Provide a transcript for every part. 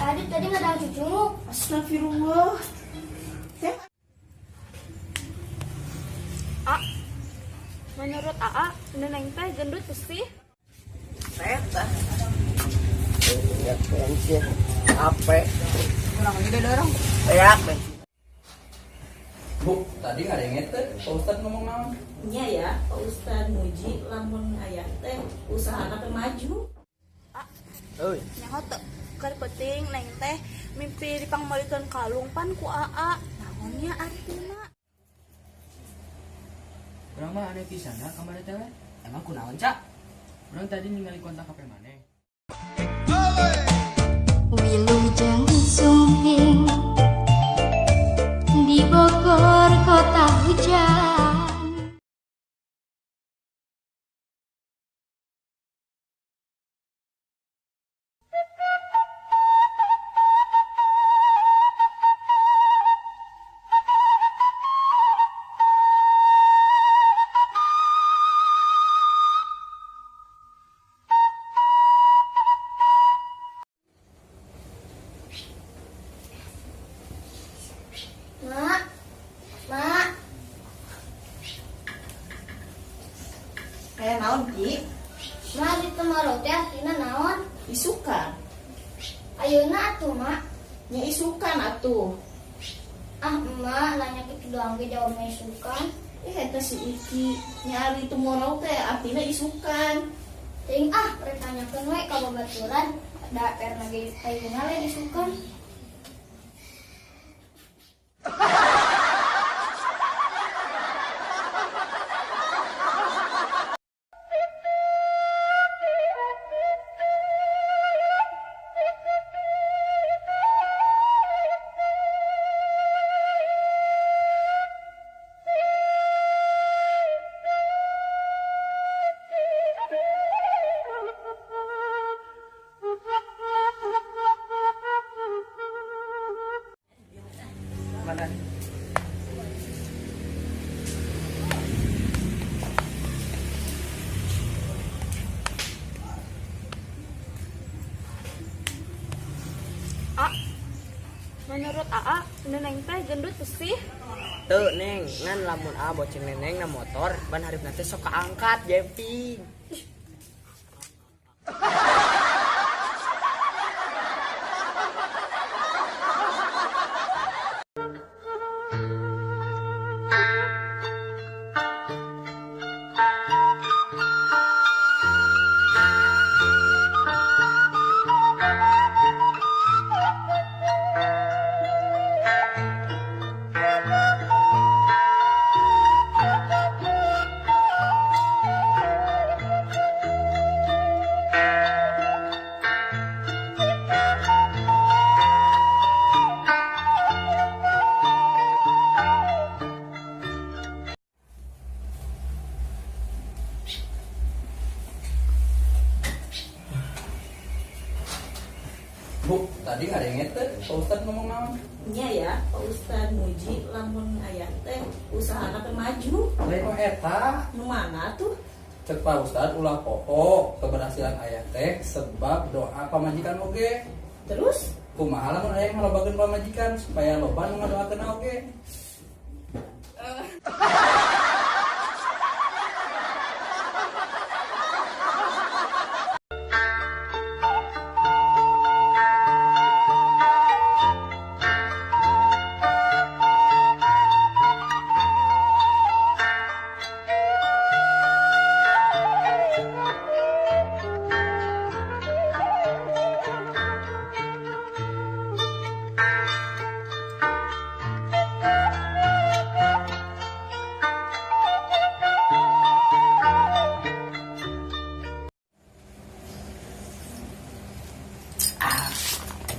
Adit tadi ngadang cucunguk. Astagfirullah. Teh. A, menurut AA, Neneng teh gendut sih. Eta. Ya, bensin. Apa? Kurang juga dorong. Ya, bensin. Bu, tadi nggak ada yang ngete, Pak Ustadz ngomong naon? Nya ya, Pak Ustad muji lamun ayah teh usahana teh maju. Euy, Nyaho teu keur penting Neng teh mimpi dipangmeulikeun kalung pan ku AA. Naon nya artina? Urang mah aneh pisan da kamari teh we. Emang kunaon, Cak? Urang tadi ningali kontak HP maneh. Wilujeng sumping di Bogor kota hujan. Mak, mak, Kayak naon Ki? Mak, di tomorrow teh artina naon? Isukan. Ayeuna atuh, Mak. Nya isukan atuh. Ah, emak nanya gitu doang ge jawabnya isukan. Eh, eta si Iki. Nya ari tomorrow teh artina isukan. Teuing ah, rek tanyakeun we ka babaturan da pernah ge ayeuna lain isukan. Mana? A, menurut AA, Neneng teh gendut sih. Tuh, Neng, ngan lamun a boceng neneng na motor, ban hareup teh sok kaangkat jemping. Bu, tadi nggak ada yang ngete, Pak Ustadz ngomong naon? Nya ya, Pak Ustad muji lamun ayah teh usahana teh maju. Lain mah eta. Nu mana tuh? Cek Pak Ustadz ulah poho keberhasilan ayah teh sebab doa pamajikan oge. Terus? Kumaha lamun ayah ngalobakeun pamajikan supaya loba nu ngadoakeun oge.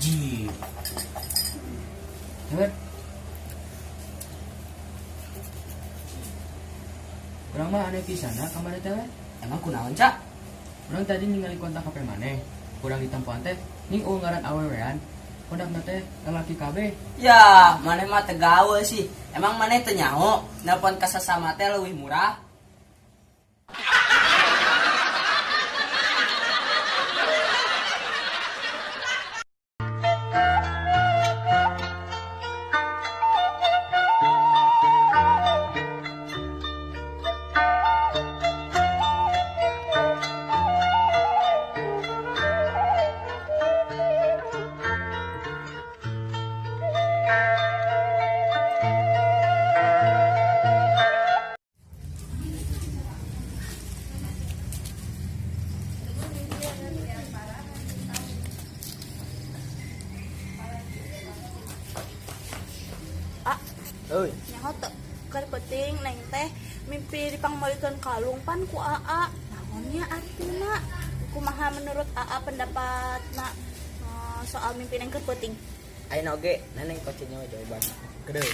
Ajib. Teh. Urang mah aneh pisan da kamari teh we. Emang kunaon, Cak? Urang tadi ningali kontak HP maneh. Kurang ditempoan teh ning eueuh ngaran awewean. Kontakna teh lalaki kabeh. Ya, maneh mah teu gawe sih. Emang maneh teu nyaho, nelpon ka sasama teh leuwih murah. Nyaho teu keur peuting neng teh mimpi dipangmeulikeun kalung pan ku Aa. Naonnya artina? Kumaha menurut Aa pendapatna soal mimpi neng keur peuting? Ayeuna oge neneng kocenya jawaban. Gede.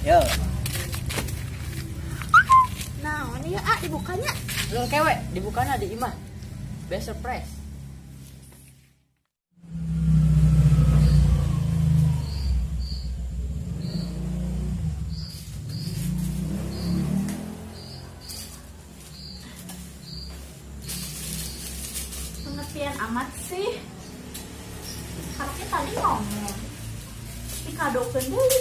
Yo. Naon ieu A dibukanya? Belum kewe, dibukana di imah. Best surprise. Pengertian amat sih. Harusnya tadi ngomong. Dikadokeun deui.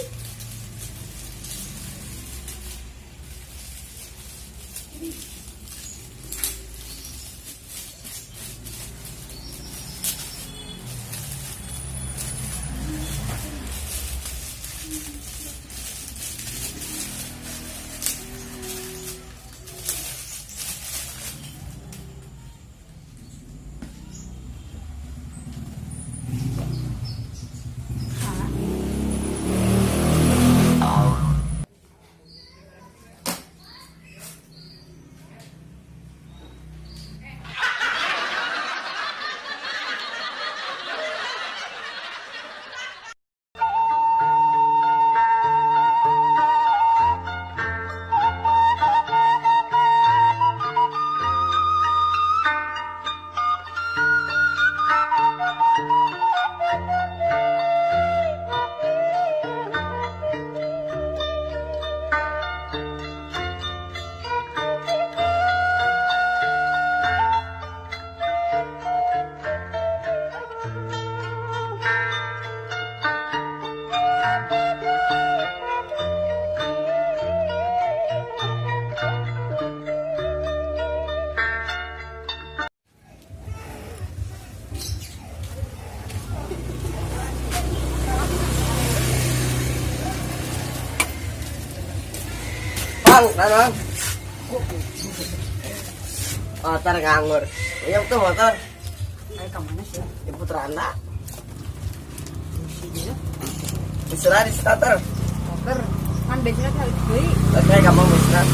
Bang, bang. Motor nganggur. Iya tuh motor. Ayo ke mana sih? Di Putrana. Istirahat di starter. Motor kan bensinnya harus beli. Oke, kamu istirahat.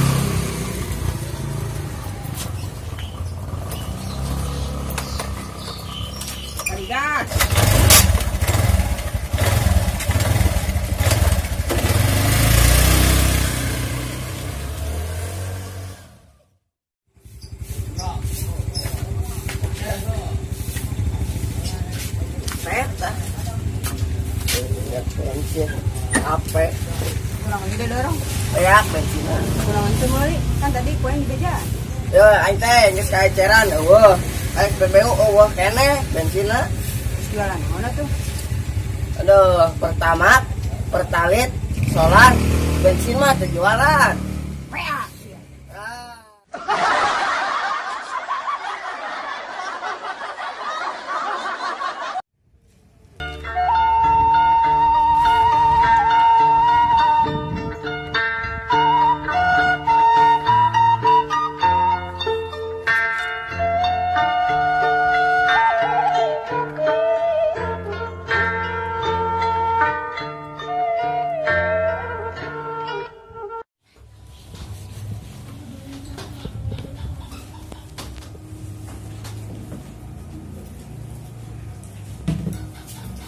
Gas. Peta. Bensin. Apa? Kurang lagi deh dorong. Ya, bensinnya. Kurang itu meuli. Kan tadi kue yang dibeja. Yo, aing teh geus kaeceran eueuh. Aing PBU eueuh keneh bensinna. Terus jualan mana tuh? Aduh, pertama, pertalit, solar, bensin mah teu jualan. PA. Ah.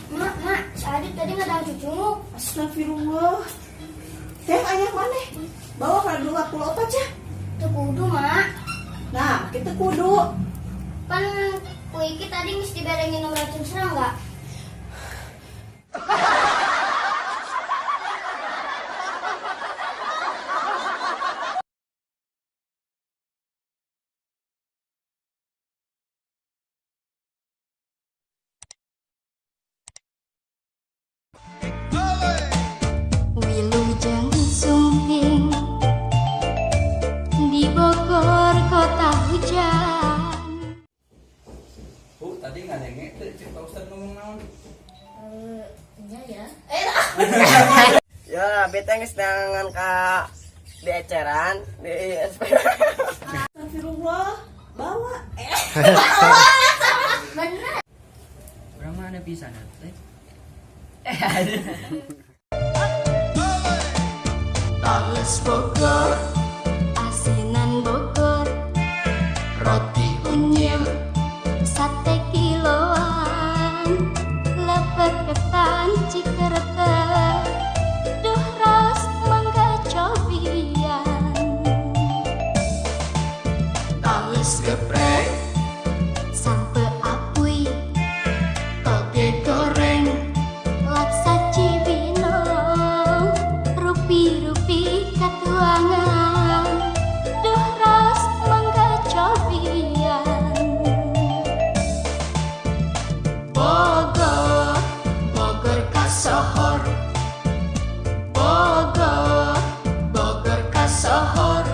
Mak, mak, si Adit tadi ngadang cucunguk. Astagfirullah. Teh ayah mana? Bawa ke 24 ya. Teu kudu, mak. Nah, kita kudu. Pan ku Iki tadi geus dibere minum racun serangga. naon? Eh, nya ya. Ya, abi teh geus neangan ka di eceran di SPBU. Astagfirullah. Bawa. Bener. Urang mah aneh pisan teh. Tales Bogor, asinan Bogor, roti unyil, sate kiloan, lepet ketan cikerete, duh raos mangga cobian. Tales geprek, sampe apuy, toge goreng, laksa Cibinong, rupi-rupi katuangan, duh raos mangga cobian. Bogor, Bogor kasohor, Bogor, Bogor kasohor.